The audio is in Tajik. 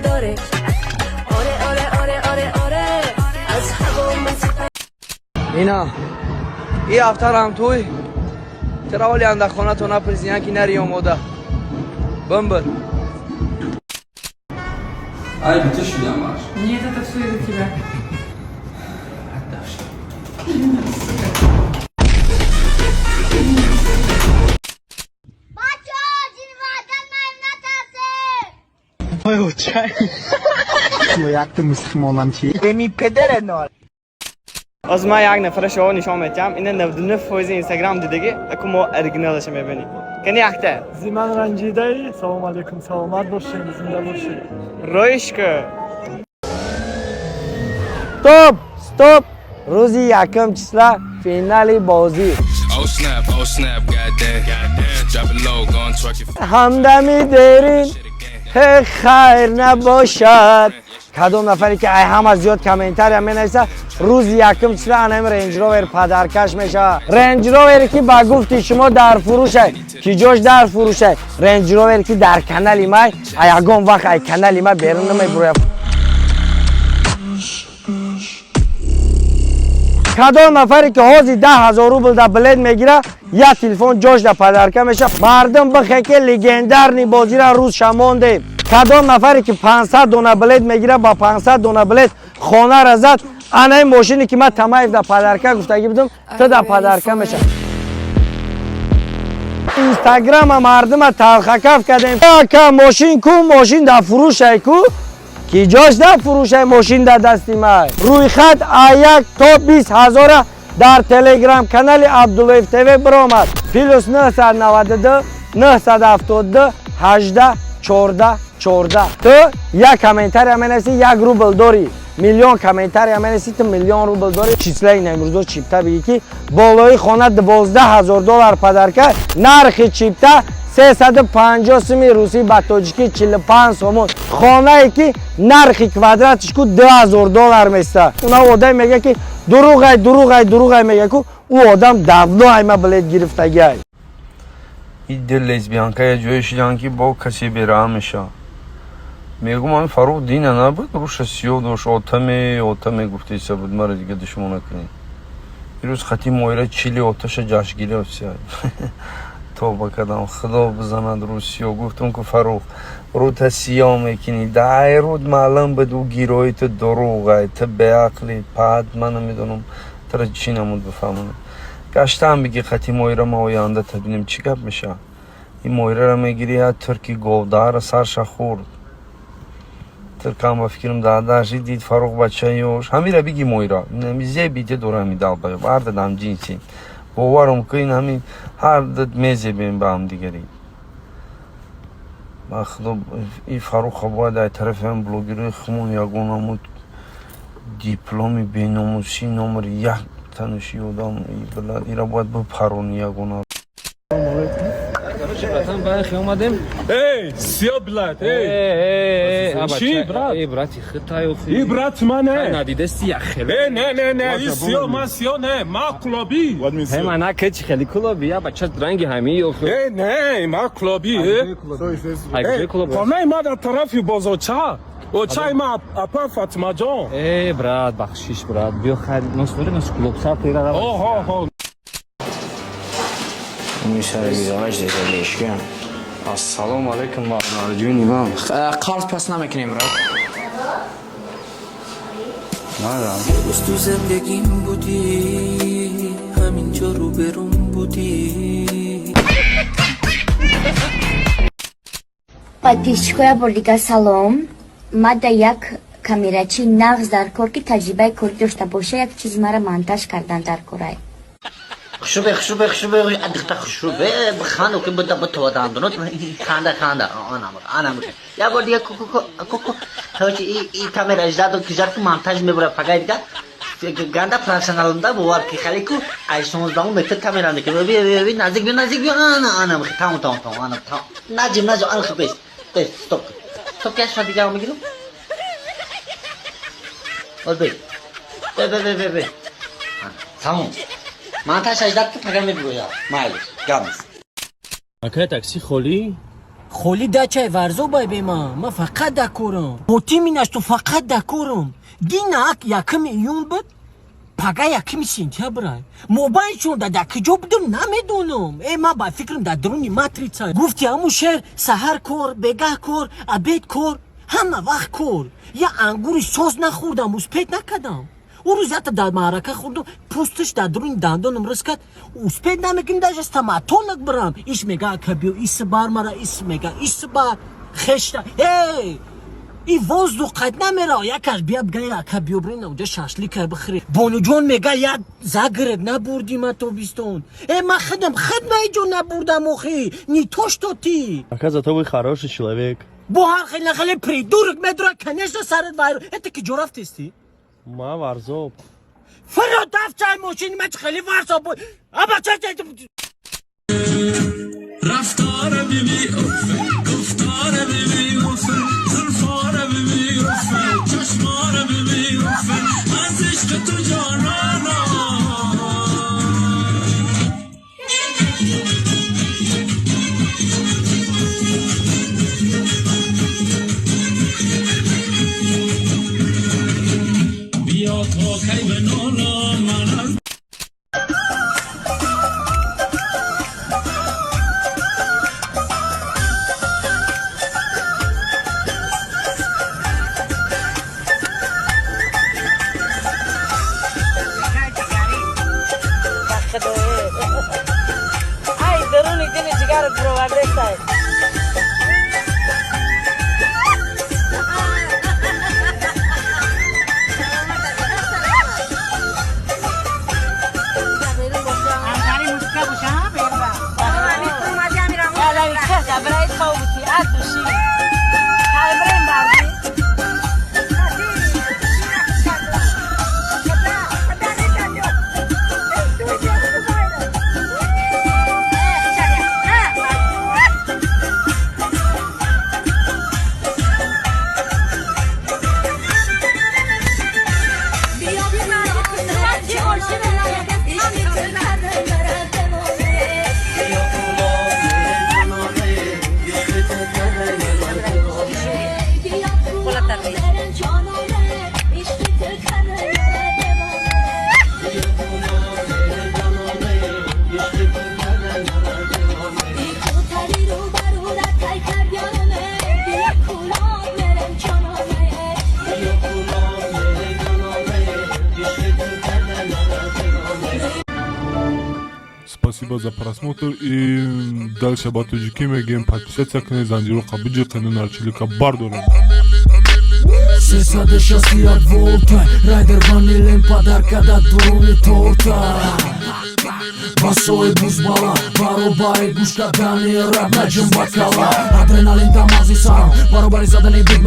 داره. آره آره آره آره آره، از هوا مثل Ина и ҳафтарам туй чара ҳоли андахонато напурсиян, ки нари омода бимбир. Ай, бите шудам аш. Нет, это все из-за тебя. Аз ман як нафара шумо нишон медиҳам. Ина 99% Инстаграм дидагӣ, аку мо оригиналаша мебинем. Кани якта. Зиман ранҷидаи. Салом алейкум, саломат бошед, зинда бошед. Роишка. Стоп, стоп! Рӯзи якум числа финали бозӣ. Oh snap, oh snap, goddamn. Drop it low, go and twerk your Ҳамдами дерин shit again. Ҳе, хайр набошад. Кадом нафаре ки ай ҳама зиёд комментария менависа, рӯзи якум числа анами Рейндж Ровер подаркаш мешавад. Рейндж Ровере ки ба гуфти шумо дар фурӯшай, ки ҷош дар фурӯшай. Рейндж Ровере ки дар канали май, а ягон вақт ай канали май берун намебурояд. Кадом нафаре ки ҳозир 10 000 рубл да билет мегира, як телефон ҷош да подарка меша. Мардум бихе, ки легендарный бозира рӯз шамондем. Кадом нафаре ки 500 дона билет мегира, ба 500 дона билет хонара зад, анаи мошине ки ман Тамаев да подарка гуфтагӣ будам, ту да подарка меша. Инстаграма мардума талхакаф кардем. Ака, мошин ку? Мошин да фурӯшай ку? Ки ҷош да фурӯшай? Мошин да дасти май. Рӯйхат а 1 то 20 ҳазора дар телеграм канали Абдуллоев ТВ биромад. +992 972 18 14 14. Ту як комментария менависӣ, 1 рубл дорӣ. Миллион комментария менависӣ, ту миллион рубл дорӣ. Числаи намрӯзо чипта бигӣ, ки болои хона 12 000 доллар подарка. Нархи чипта 350 суми русӣ, ба тоҷикӣ 45 сомон. Хонае ки нархи квадратиш ку 2000 доллар места. Уна одам мега, ки дурӯғай, дурӯғай, дурӯғай мега ку, ӯ одам давно айма билет гирифтагиай. Иде лесбиянка я ҷое шидан, ки бо касе бераҳм меша. Мегум, ами Фарух дина набуд, руша сиёҳ дошт, отаме отаме гуфтеса буд, мара дига душмон накунӣ. Ирӯз хати моира чили оташа ҷашн гирифтся. Тоба кардам, худо бизанад, рӯз сиёҳ. Гуфтам ку, Фарух, рӯта сиёҳ мекунӣ, дай рӯд маълум буд, ӯ гирои ту дурӯғай, ту беақлӣ, пад, ман намедонам тура чӣ намуд бифаҳмонам. Гаштаам биги хати моира, ма оянда та бинем чӣ гап меша. Ин моираро мегирӣ, я турки говдаара сарша хӯрд. Туркам ба фикрам дадаши дид Фарух бача ёш. Ҳамира биги моира. Ҳами зебите дора, ҳами далба. Ҳар дадам ҷинси. Боварам ку, ин ҳами ҳар дад мезебем ба ҳамдигарӣ. Ба худо, ин Фаруха бояд ай тарафи ҳам блогерои хумон ягон ҳамун дипломи беномусӣ номер як тануши одам ира бояд бипарони ягона. Братан, баъхи омадем. Эй, сиё блядь, эй! Чӣ, брат? Эй, брати, хитай. И брат ма не. Надидести як хеле. Эй, не, не, не, и сиё, ма сиё не, ма клоби. Ҳе, мана ки чи хеле клуби, я бача ранги ҳами охи. Эй, не, ма клоби, э. Ай, куҷои клуб? Хонаи ма дар тарафи бозорча. Очаи ма апа Фатимаҷон. Эй, брат, бахшиш, брат. Биё, хайр, нос дори, нос клуб сар тира рава. Оҳо, ҳо. Ассалому алайкум, бародарҷони ман. Қарз пас намекунем, брат. روز تو زندگیم بودی، همینجا رو برون بودی. Подписчикоя, бор дигар салом. Ма да як камерачи нағз дар кор, ки таҷрибаи корӣ дошта боша, як чиз мара монтаж кардан дар корай. Хушрӯбе, хушрӯбе, хушрӯбе, дихта хушрӯбе, биханду ки буда бутова дандунот, ханда, ханда, анамур, анамур. Як бор дига ку ку ку ку. Короче, и камера ждаду ки жарку монтаж мебура пагай дига. Ганда профессионалында бовар ки хеле ку ай 16 метр камера мекунад. Би би би, наздик биё, наздик биё, ана, ана, тамом, тамом, тамом, ана, тамом. Наҷим, наҷим, ана, бес, бес, стоп. Стоп, ки ашма дига мегирам. Боз бес. Бе, бе, бе, бе, бе. Тамом. Монтаж аждад ки пага мебироя. Майлиш, гап нест. Акай, такси холӣ? Холи дачаи Варзобай бема, ма фақат да корам. Ботиминаш ту фақат да корам. Динак 1 июн буд, пага 1 сентябрай. Мобайн да киҷо будам, намедонам. Э, ма ба фикрам, дар дуруни матрица. Гуфти ҳамун шеър: саҳар кор, бегаҳ кор, обед кор, ҳама вақт кор. Я ангури соз нахӯрдам, успеть накардам. Ӯ рӯз ята дар маърака хӯрдум, пӯсташ дар дуруни дандонам рис кард. Успеть намекунем даже стоматолог бирам. Иш мега, ака, биё, ис бар мара, ис мега, ис бар хешта. Эй, и воздух қайд намера. Якаш бия бигай, ака, биё, бирин уҷа шашлика бихӯри. Бонуҷон мега, як загород набурди ма тобистон. Э, ма худам худ ма иҷо набурдам, охи, не то что ты. Ака, зато вы хороший человек. Бо ҳар хел нахеле придурок медура, конечно, сарат вайрон. Это ки ҷо рафтести? Ма Варзоб. Фаро дафчай мошини ма, чи хеле Варзоб? Аба ча. رفتار بیبی اوفه، گفتار بیبی اوفه، زلفار بیبی اوفه، چشمار بیبی اوفه، از عشق تو جانانا. بیا تا کی بنالم من از Ай, даруни дили ҷигарат бировардестай. Спасибо за просмотр и дальше ба тоҷикӣ мегӯем: подписаться кунед, занҷироқа биҷиқену нарчилика бардорем. 361 волта райдер ванилем падарка дар дуруни торта. Басои бузбала баробари гӯш кардани рап наҷум бакала, адреналин дар мағзи сарам баробари задани бит.